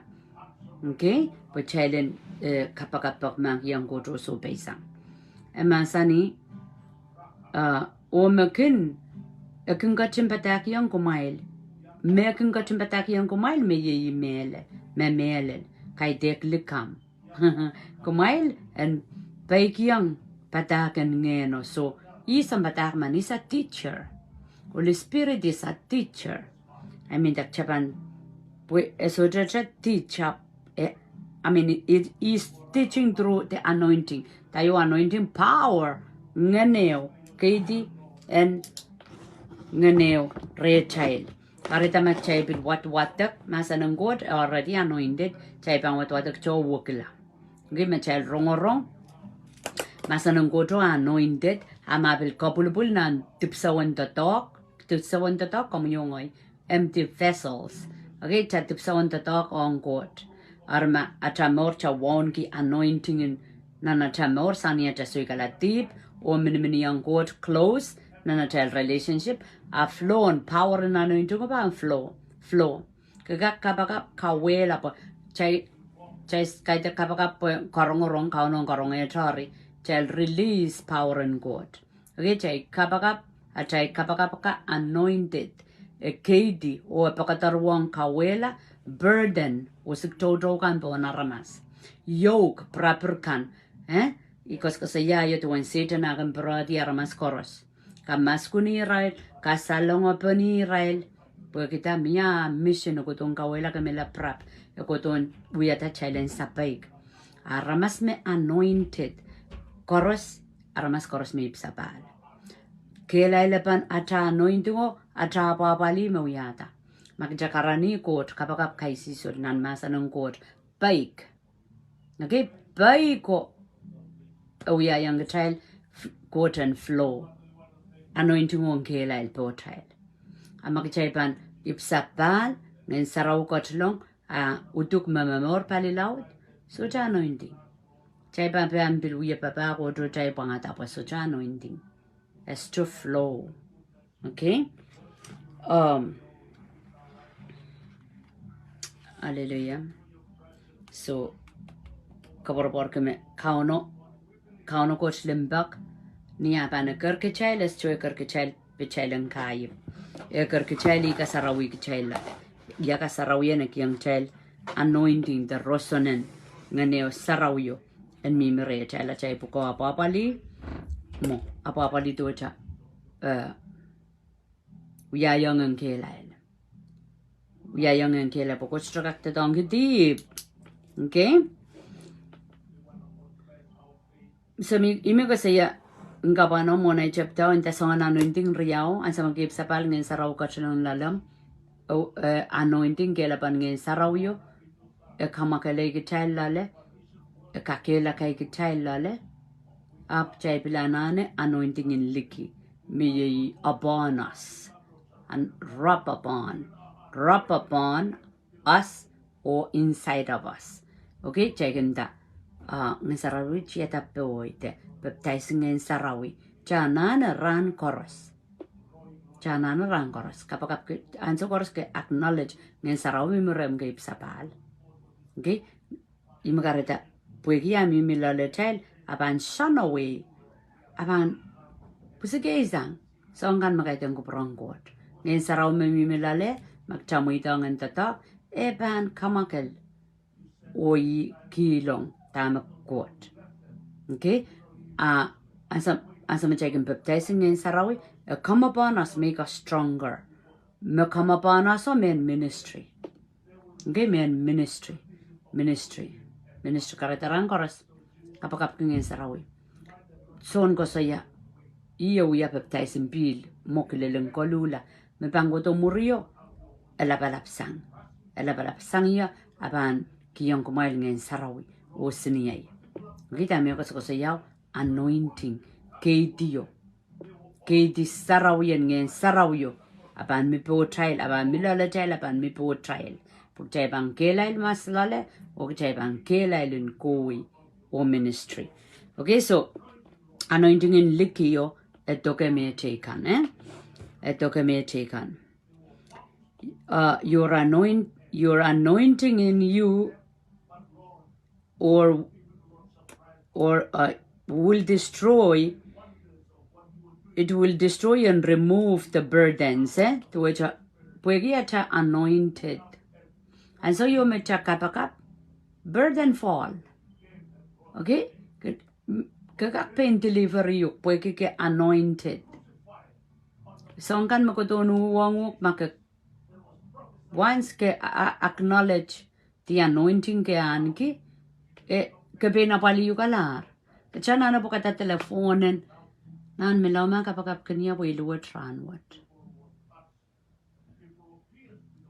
Okay? Pwe kitail en, eh, kapakap pwehki mahkihong Koht oh sohpeisang. E mahsanih, eh, oh me kin, e kin ketin padahkihong kumwail. Me kin ketin padahkihong kumwail me iei mehlel, me mehlel, kaidehk likamw. Kumwail en peikiong padahk en Ngehno. So, ih sounpadahk men, ih a teacher. Holy Spirit is a teacher. I mean, dak Japan, pwe e sohte teacher, eh, I mean, it is teaching through the anointing. Da ieu anointing? Power, ngehneo, keidi en ngehneo rehtail. Kahrehda ma kitail pil wadwadek mahsen en Koht, already anointed, kitail pahn wadwadek tohwekila. Okay, ma kitail rongorong mahsen en Koht oh anointed, a ma pil kapwilipwil nan dipwisowen doadoahk, dipwisowen doadoahk, komwi oh ngehi, empty vessels. Okay, kitail dipwisowen doadoahk ong Koht. Eri ma atail mour kitail wauneki anointing en nan atail mour, sang ni atail soikala dihp, oh miniminiong Koht close, nan atail relationship, a flow en power en anointing oh pahn flow, flow. Ke kak kapakap, kauwehla pwe, kitail, kitail kaidehk kapakap pwe karongorong, Kauno karongehte eri, kitail release power en Koht. Okay, kitail kapakap, atail kapakap ka anointed. E keidi, oh e pekederwohng kauwehla, burden, oh sik toutou kan pohn aramas. Yoke, pirapir kan, eh? I koasokoasoia ie duwen Sehdan a kin piredi aramas koaros. Kamaskuhni irail, kasalongapenihirail, pwehki da mie mission e kohdohn kauwehla, kemehla pirap, e kohdohn wiahda kitail en sapeik. Aramas me anointed koaros, aramas koaros me ipwisapahl. Kehlail pahn atail anointing oh atail apwahpwalih me wiahda. Ma kitail karanih Koht, kapakap kaisihsol nan mahsen en Koht, peik. Okay, peik oh e wiahiong kitail f-, Koht en flow. Anointing oh kehlail pohtail. A ma kitail pahn ipwisapahl, Ngehn Sarawi ketilong, a uduk me momour pali laud, sohte anointing. Kitail pahn pahn pil wie papah Koht oh kitail pwangada pwe sohte anointing. As to flow. Okay? Um, hallelujah. So, koapworopworki me Kauno, Kauno Koht limpoak, ni ah pahn eker kitail, e sohte eker kitail pwe kitail en kahiep. E eker kitail, e kasarawi kitail. Ia kasarawi en e kihong kitail anointing de roson en ngehneo sarawio en mihmi rehtail, atail pwukoa apwahpwalih, mwo, apwahpwalih duwehte, eh, wiahiong en kehlail. Wiahiong en kehlail, pwe Koht sohte kak doadoahngki dihp. Okay? So me, ih me koasoia, nda pahn mwohn ei chapter, nda soangen anointing riau, ansou me ke ipwisapahl Ngehn Sarawi ketilong loalomw, oh, eh, anointing, kehlepen Ngehn Sarawio, e kamwakelei kitail loale, e kakehla kitail loale, ahpw kitail pil anahne anointing en liki, me iei upon us, and rub upon, rub upon us or inside of us. Okay, kitail kin nda, ah, Ngehn Sarawi tiada poh de, baptize Ngehn Sarawi. Kitail anahne rahn koaros. Kitail anahne rahn koaros kapakapki, ansou koaros ke acknowledge Ngehn Sarawi mihmi rehmw, ke ipwsapahl. Okay? Ihme kahrehda, pwehki a mihmi loaletail, a pahn soanwei, a pahn pwisikei sang soahng kan me kaidehn kupwur en Koht. Ngehn Sarawi me mihmi loale, ma kitail mweidohng en doadoahk, e pahn kamwakel oh e kihlong dahme Koht. Okay? A, ansou, ansou me kitail kin baptize Ngehn Sarawi, e come upon us, make us stronger. Me come upon us o mehn ministry. Okay, mehn ministry. Ministry. Ministry kahrehda rahn koaros kapakapki Ngehn Sarawi. Sohn koasoia, ih e wia baptize en pihl, mwo kilel en koluhla. Me pahn kohdo mwurio, e lapalap sang. E lapalap sang ie, a pahn kihong kumwail Ngehn Sarawi oh seniei. Okay, dahme koasokoasoiao, anointing, keidio. Keidi sarawi en Ngehn Sarawio, a pahn mi pohtail, a pahn mi loaletail, a pahn mi pohtail. Pwe kitail pahn kehlail mahs loale, oh kitail pahn kehlail en kohwei oh ministry. Okay, so anointing en likio, e doke mehteikan, eh? E doke mehteikan. Uh, your anoint, your anointing in you or, or, uh, will destroy, it will destroy and remove the burdens, eh? Duwehte, pwehki atail anointed. Ansou ieu me kitail kapakap, burden fall. Okay? Ke, ke kak pein deliver uhk, pwehki ke anointed. Soahng kan me kohdohn uhwong uhk, ma ke, once ke a, a, acknowledge the anointing ke ahneki, e, ke pein apwalih uhk a lahr. Ke anahne pwukada telephone en, Nahnmelo ma, kapakapkin ie pwe I luwet rahnwet.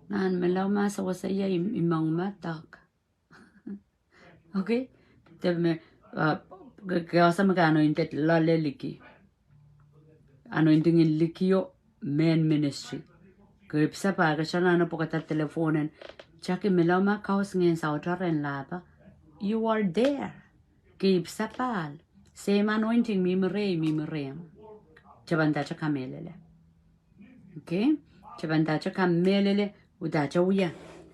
Nahnmelo ma, sewese ie, I, I mohngiong ma, dak. Okay? Dahme, uh, ke, ke ese me ke anointed loale liki. Anointing en likio mehn ministry. Ke ipwsapahl, ke anahne pwukada telephone en, Jackie, melo ma, kaus Ngehn Saut rehn Lahpa. You are there. Ke ipwsapahl. Same anointing mihmi rehi, mihmi rehmw. Kitail pahn dahte kamehlele. Okay? Kitail pahn dahte kamehlele, udahte wia.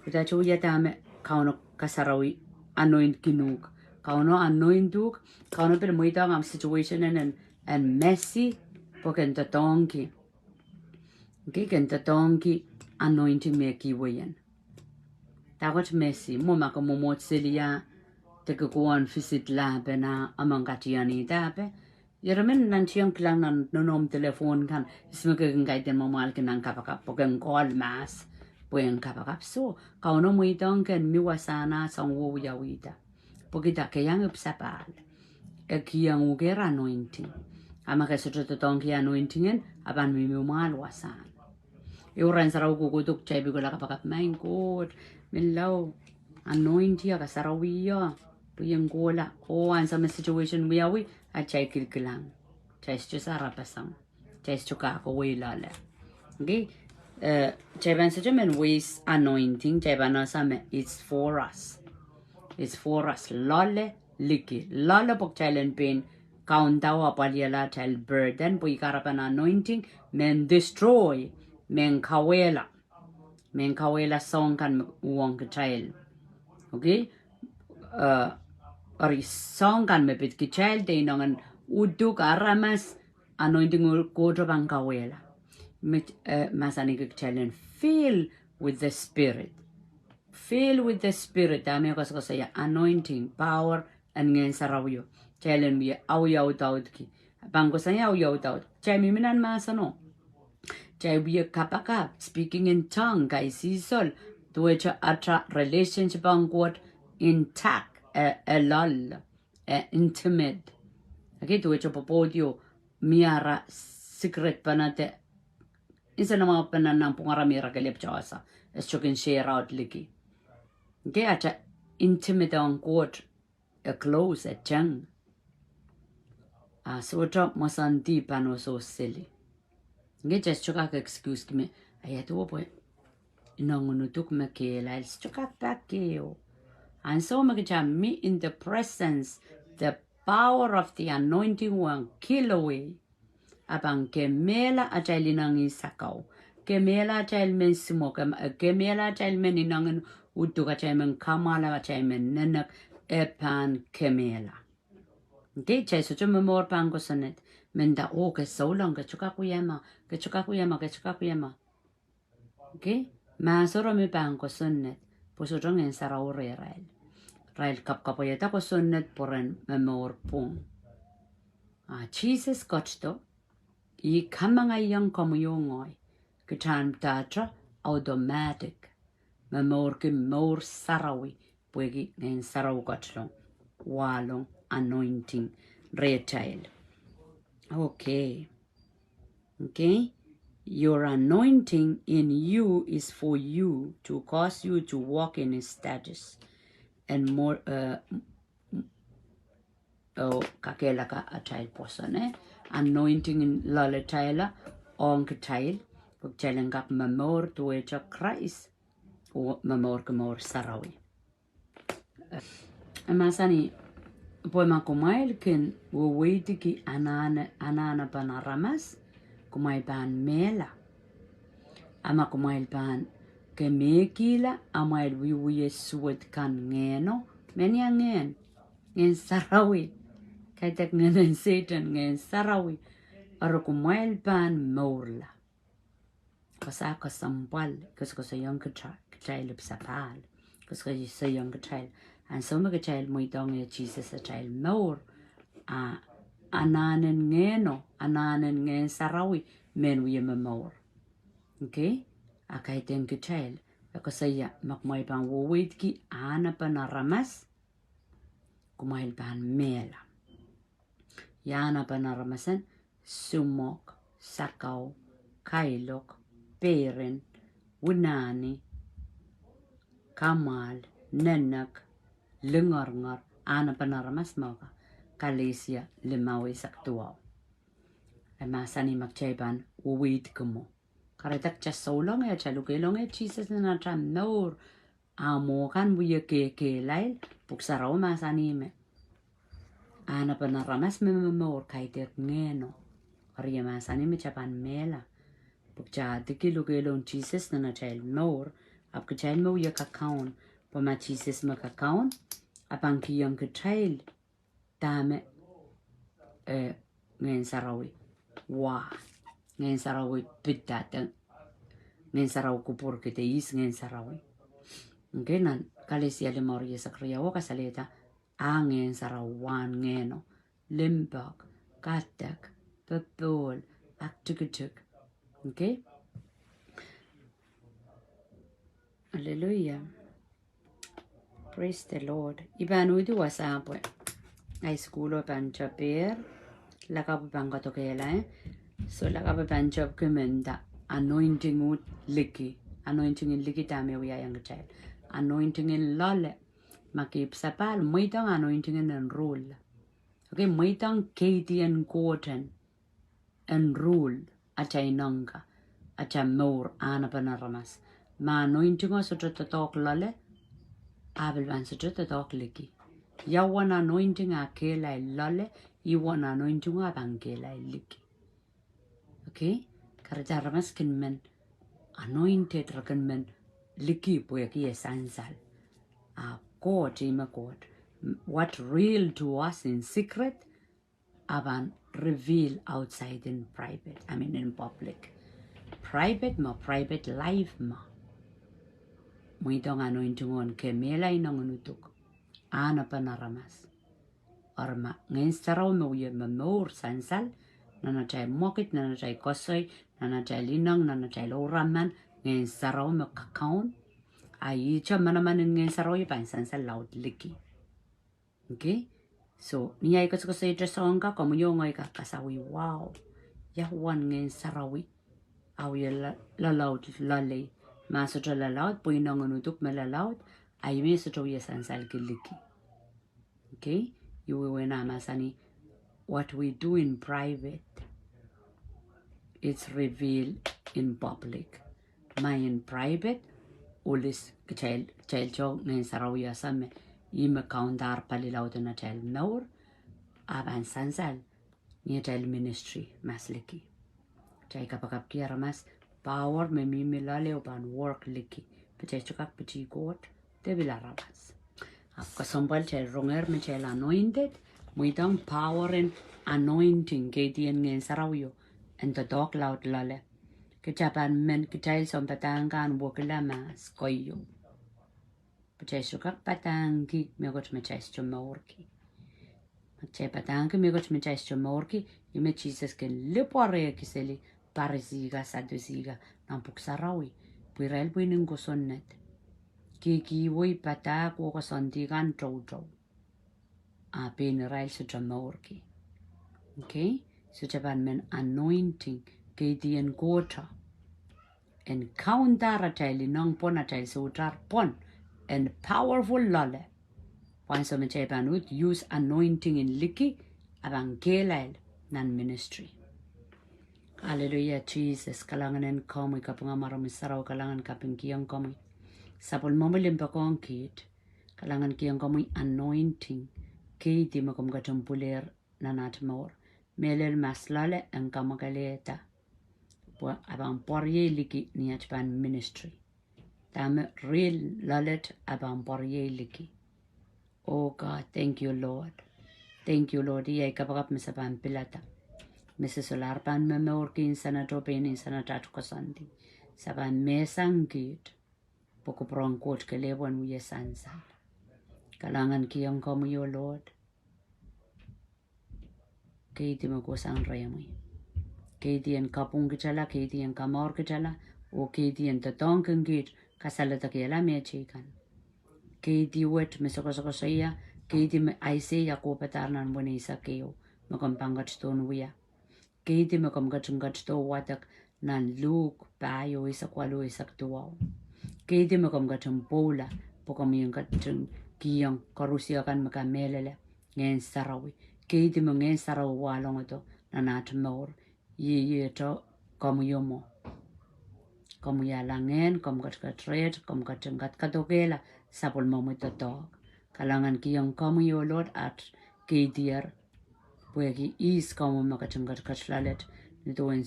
Udahte wia dahme Kauno kasarawi anointkin uhk. Kauno anoint uhk, Kauno pil mweidohng ahmw situation en, en, en messy, pwe ken doadoahngki. Okay, ken doadoahngki anointing me kihwei en. Dahkot messy, mwo ma ke mwomwohd seli a, de ke kohwei visit lab en a, among katiani dahpe. Ire men nantiong kilang nan nohnomw telephone kan, ihs me ke kin kaidehn mwamwahlki nan kapakap, pwe ken call mahs, pwe en kapakap. So, Kauno mweidohng ken mi wasahn ah soang oh wiawihda. Pwehki dah? Ke iang ipwsapahl. E kihong uhk eh anointing. A ma ke sohte doadoahngki anointing en, a pahn mihmi mwahl wasahn. Ehu rahn sarawi kohkohdo kitail pil kohla kapakap, Maing Koht, menlau, anoint ie, kasarawi ie, pwe I en kohla. Oh ansou me situation wiawi, a kitail kilkilang. Kitail sohte sarapasang. Kitail sohte kak kohwei loale. Okay? Eh, kitail pahn sohte men waste anointing, kitail pahn ese me it's for us. It's for us. Loale liki. Loale pwe kitail en pein kaunda oh apwalihala atail burden, pwe ih kahrepen anointing, mehn destroy, mehn kauwehla. Mehn kauwehla soahng kan me uhwong kitail. Okay? Eh, eri soahng kan me pid kitail de inengen uduk aramas, anointing en Koht pahn kauwehla. Me, eh, mahsanihki kitail en fill with the Spirit. Fill with the Spirit, dahme koasokoasoia anointing, power, en Ngehn Sarawio. Kitail en wie audaudki. Pahn koasoia audaud. Kitail mihmi nan mahseno. Kitail wie kapakap, speaking in tongue, kaisihsol, duwehte atail relationship ong Koht intact, eh, eh, loal, eh, intimate. Okay, duwehte pwopwoud ieu, mie ara secret pene de, nsenamwahu pene nanpwungara mie ara kelehpw tohsa, e sohte kin share out liki. Okay, atail intimate ong Koht, e close, e teng. A sohte mwosondi pahn oh soh seli. Nge kitail sohte kak excuseki me, a ia duwe pwe inoun uduk me kehlail, sohte kak pak ehu. Ansou me kitail mih in the presence, the power of the anointing weng kilawei. A pahn kemehla atail ineng en sakau. Kemehla atail men simwok, em, eh, kemehla atail men ineng en uduk, atail men kamwahl, atail men nenek, e pahn kemehla. Okay, kitail sohte momour pahn kosonned. Menda, oh, ke souleng, ke sohte kak wia ma, ke sohte kak wia ma, ke sohte kak wia ma. Okay, mahsoro me pahn kosonned, pwe sohte Ngehn Sarawi rehrail. Irail kapwkapwaiada kosonned pwe ren momour pwung. A Sises ketido, ih kamangaiong komwi oh ngehi, kitail en dahte automatic momourki mour sarawi, pwehki Ngehn Sarawi ketilong, wahlong anointing rehtail. Okay. Okay. Your anointing in you is for you to cause you to walk in his status. And more, uh, oh, kakehlaka atail pwoson, eh? Anointing en loalatail ong kitail, pwe kitail en kak momour duwehte Krais, oh momourki mour sarawi. E mahsanih, pwe ma kumwail kin weweidki anahne, anahnepen aramas, kumwail pahn mehla. A ma kumwail pahn kemehkihla amwail wiewia suwed kan ngehno, men ia ngehn, Ngehn Sarawi. Kaidehk ngehn en Sehdan, Ngehn Sarawi. Eri kumwail pahn mourla. Kos a kesempwal, koasokoasoiong kita, kitail ipwsapahl. Koasokoasoiong kitail. Ansou me kitail mweidohng ie Sises atail mour, a anahnen ngehno, anahnen Ngehn Sarawi, men wie momour. Okay? A kaidehn kitail, e koasoia, ma kumwail pahn weweidki anahnepen aramas, kumwail pahn mehla. Ia anahnepen aramas en? Simwok, sakau, kailok, peren, winahni, kamwahl, nenek, lingorngor, anahnepen aramas me ka. Kalesia limau eisek duwau. E mahsanih ma kitail pahn weweidki mwo. Kahrehda kitail souleng ie, kitail lukehlong ie Sises nan atail mour, a mwo kan wie kekehlail, pwuhk sarawi mahsanih me anahnepen aramas me momour kaidehk ngehno. Eri e mahsanih me kitail pahn mehla. Pwe kitail ahdiki lukehlong Sises nan atail mour, ahpw kitail me wie kakaun. Pwe ma Sises me kakaun, a pahn kihong kitail dahme, eh, Ngehn Sarawi wa, Ngehn Sarawi pid, de Ngehn Sarawi kupwurki, de ihs Ngehn Sarawi. Okay, nan Kalesia limau rieisek riau e kasalehda, a Ngehn Sarawi wahn ngehno, limpoak, kadek, popohl, aktikitik. Okay? Hallelujah. Praise the Lord. I pahn uhdi wasa pwe high school o pahn tepida, lakapw pahn kadokehla, eh? So lakapw pahn tepki menda anointing uhd liki. Anointing en liki dahme wiahiong kitail? Anointing en loale. Ma ke ipwsapahl, mweidohng anointing en rule. Okay, mweidohng keidi en Koht en en rule atail ineng kan, atail mour, anahnepen aramas. Ma anointing o sohte doadoahk loale, a pil pahn sohte doadoahk liki. Ia uwen anointing a kehlail loale, ih uwen anointing o a pahn kehlail liki. Okay? Kahrehda aramas kin men anointed, re kin men liki pwehki e sansal. A Koht, ih me Koht. What real to us in secret, a pahn reveal outside in private, I mean in public. Private me, private life me. Mweidohng anointing o en kemehla ineng en uduk, anahnepen aramas. Eri ma Ngehn Sarawi me wie momour sansal, nan atail mwekid, nan atail koasoi, nan atail ineng, nan atail ouraman, Ngehn Sarawi me kakaun, a ihte manaman en Ngehn Sarawi pahn sansal laud liki. Okay? So, ni ahi koasokoasoia soahng kan, komwi oh ngehi kak kasawih, wow. Ia uwen Ngehn Sarawi a wie la-, lalaud loalei. Ma sohte lalaud, pwe ineng en uduk me lalaud, a ih me sohte wie sansalki liki. Okay? Ih wehwehn a mahsanih, what we do in private, it's revealed in public. Ma in private, ohl, kitail, kitail tohto Ngehn Sarawi ese me, ih me kaundahr pali laud en atail mour, a pahn sansal ni atail ministry mas liki. Kitail kapakapki aramas, power me mihmi loale oh pahn work liki. Pwe kitail sohte kak pitih Koht de pil aramas. Ahpw kesempwal kitail rongehr me kitail anointed, mweidohng power en anointing, keidi en Ngehn Sarawio, en doadoahk laud loale. Kitail pahn men kitail sounpadahk kan wekila mahs koahiek. Pwe kitail sohte kak padahngki mehkot me kitail sohte mourki. Ma kitail padahngki mehkot me kitail sohte mourki, ih me Sises kin lipwoarehki seli Parisi ka Sadusi ka nan pwuhk sarawi, pwe irail pwihn en kosonned. Kihkihwei padahk oh koasoandi kan toutou. A pein irail sohte mourki. Okay? Sohte pahn men anointing, keidi en Koht, en kaunda atail ineng pwon, atail soutahr pwon, en powerful loale. Pwe ansou me kitail pahn uhd use anointing en liki, a pahn kehlail nan ministry. Hallelujah, Sises, kalahngan en komwi, kapinga mwaromwi sarawi, kalahngan kapingkihong komwi. Sapwellimomwi limpoakohng kiht, kalahngan kihong komwi anointing, keidi me komw ketin pwulehr nan at mour. Mehlel mahs loale en kamwakelehda. Pwe a pahn pwariehi liki ni at pahn ministry. Dahme real loalet a pahn pwariehi liki. Oh God, thank you, Lord. Thank you, Lord. Iei ai kapakap me se pahn pilada. Me se solahr pahn momourki insenat oh pein insenat at koasoandi. Se pahn mehsang kiht. Pwe kupwuren Koht kelehpw en wia sansal. Kalahngan kihong komwi, oh Lord. Keidi me kohsang rehmwi. Keidi en kapwung kitala, keidi en kamour kitala, oh keidi en doadoahngkin kiht kasaledekihla mehteikan. Keidi wet me se koasokoasoia, keidi me Aiseia kohpadahr nan weneisek ehu, me komw pahn ketidohn wia. Keidi me komw ketin ketido wadek nan Luk pahieu eisek waluh eisek duwau. Keidi me komw ketin pwoula, pwe komw ien ketin kihong koarusie kan me kamehlele Ngehn Sarawi. Keidi me Ngehn Sarawi wahlongodo nan at mour, ieiehte komwi mwo. Komwi ala ngehn, komw ketiket reht, komw ketin kadkadokehla sapwellimomwi doadoahk. Kalahngan kihong komwi, oh Lord, at keidier, pwehki ihs komwi me ketin ketiket loalet, ni duwen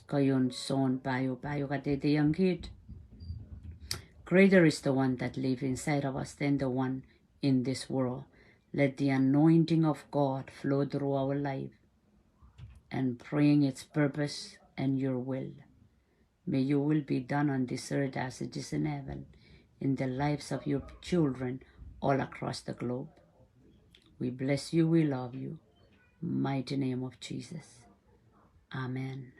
keieun Sohn pahieu pahieu kadehdehiong kiht. Greater is the one that live inside of us than the one in this world. Let the anointing of God flow through our life and bring its purpose and your will. May your will be done on this earth as it is in heaven, in the lives of your children all across the globe. We bless you, we love you. Mighty name of Jesus. Amen.